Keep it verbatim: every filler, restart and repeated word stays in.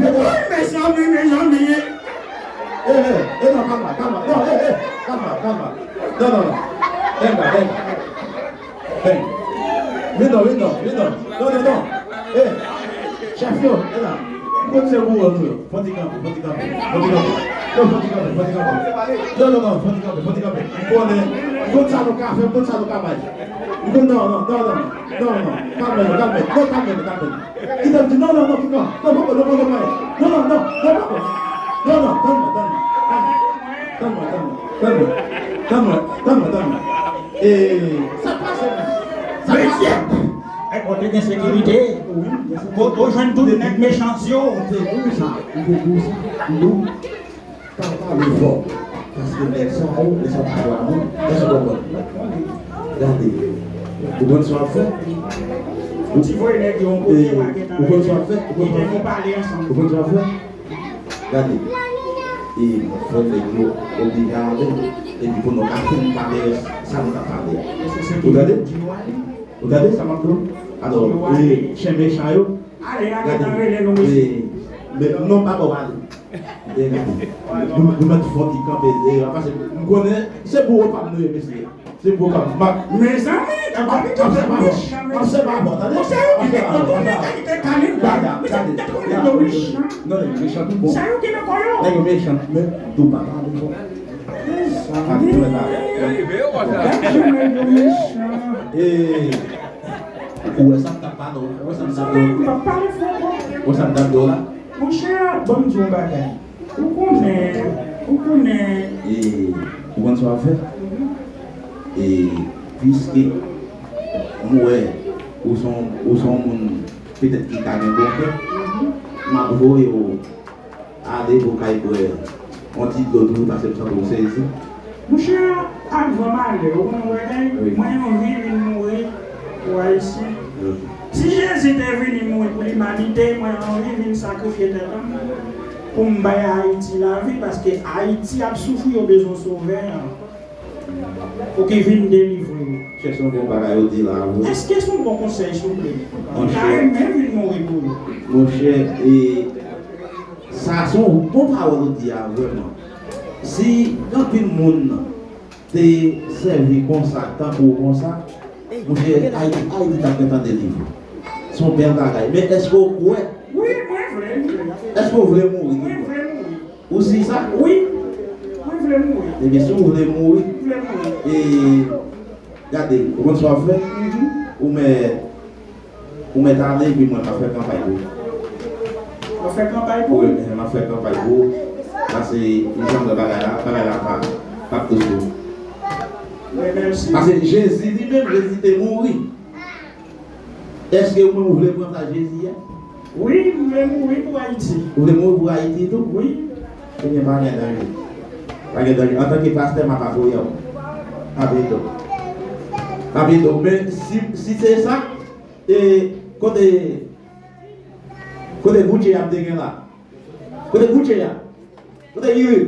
Wi, mezanmi, mezanmi. Eh, eh, eh, non, kalma, kalma. Non, eh, eh, kalma, kalma. Non, non, non. Venga, venga. Venga. Vin non, vin non, vin non. Non, non, non. Eh, chèf yo, e la. M konn se pou ou yo. Fò ti kanpe, fò ti kanpe, fò ti kanpe. Non, fò ti kanpe, fò ti kanpe. Non, non, non, fò ti kanpe, fò ti kanpe. M konnen, m konn sa nou ka fè, m konn sa nou ka bay. M konn, non, non, non, non, non, non. Kalme nou, kalme nou, non, kalme nou, kalme nou. Kite m di, non, non, non, non, non, poko, non, poko, non, non, non, non, non, poko. Non, non, tann mwen, tann mwen, tann mwen, tann mwen, tann mwen, tann mwen, tann mwen, tann mwen, tann mwen. E, sa k pase menm? Sa k pase? Mesye, e kote gen sekirite. Wi, gen sekirite. Kote w jwenn tout nèg mechan yo? M te di w sa, m te di w sa. Nou pa pale fò. Paske nèg sa yo, nèg sa pa vwa moun. Èske w konprann? Gade. Ou konn sa w ap fè? Ou ti voye nèg yo yon kote, e, w a gentan ou konn sa w ap fè? Ou konn sa w ap fè? Ou konn sa w ap fè? Gade. E fò nèg yo oblije ale. Epi pou nou ka fin pale sa nou t ap pale a. Ou tande? Ou tande sa m ap di w? Alò, e, chen mechan yo, ale, a gentan rele nou, mesye. E, men, non, pa ba w ale. E, gade. Nou, nou mèt fon ki kanpe, e, paske m konnen se bouro pa m nou ye, mesye. Se pou w ka mak. Mezanmi, m ap, m ap fè pa fò. M ap fè pa fò, tande? Ou se ou ki te, ou te, ou te kalib. Gade, gade, gade. Non, nèg yo mechan tout bon. Sa yo ki nan kò yo. Nèg yo mechan, men tou pa pale fò. Mezanmi. Gade jan nèg yo mechan. E, ou wè sa m t ap pale, ou wè sa m t ap di w. M p ap pale fò ankò. Ou wè sa m t ap di w la? Monchè, ban m di w yon bagay. Ou konnen, ou konnen. E, ou konn sa w ap fè? E, piske m wè ou se yon, ou se yon moun petèt ki ka gen bon kè, m ap voye w ale pou w kay bwè yon ti dlo tou, paske m santi w sezi. Monchè, avan malè, ou konn bagay, wi, mwen anvi vin mouri pou Ayisyen. Wi. Si Jezi te vini mouri pou limanite, mwen anvi vin sakrifye tèt an m pou m bay Ayiti lavi, paske Ayiti ap soufri, yo bezwen sovè an pou ki vin delivre yo. Chèche yon bon bagay ou di la, wi. Èske se yon bon konsèy, souple? Monchè. M ta renmen vin Monchè, e sa se yon bon pawòl ou di a, vrèman. Si gen anpil moun te sèvi konsa, tankou w konsa, monchè, Ayiti, Ayiti t ap gentan delivre. Se yon bèl bagay. Men èske w kwè? Wi, mwen vle, mwen vle. Èske w vle mouri? Mwen vle mouri. Ou si sa? Wi. Mwen vle mouri. Ebyen, si w vle mouri, mwen vle mouri. E, gade, ou konn sa w ap fè? Mhm. Ou mèt, ou mèt ale, epi mwen, m ap fè kanpay pou ou. W ap fè kanpay pou ou? Wi, m ap fè kanpay pou ou. Paske, jan m wè bagay la, bagay la pa, pa p dous pou ou. Men mèsi. Paske Jezi li menm, Jezi te mouri. Èske ou menm ou vle pran plas Jezi a? Wi, m vle mouri pou Ayiti. Ou vle mouri pou Ayiti tou? Wi. Ebyen, pa gen danje. Pa gen danje. Antanke pastè, m ap apoye w. Pa gen danje. Pa gen danje. Men si, si se sa, e kote, kote Gucci ap te gen la? Kote Gucci a? Kote Yuri?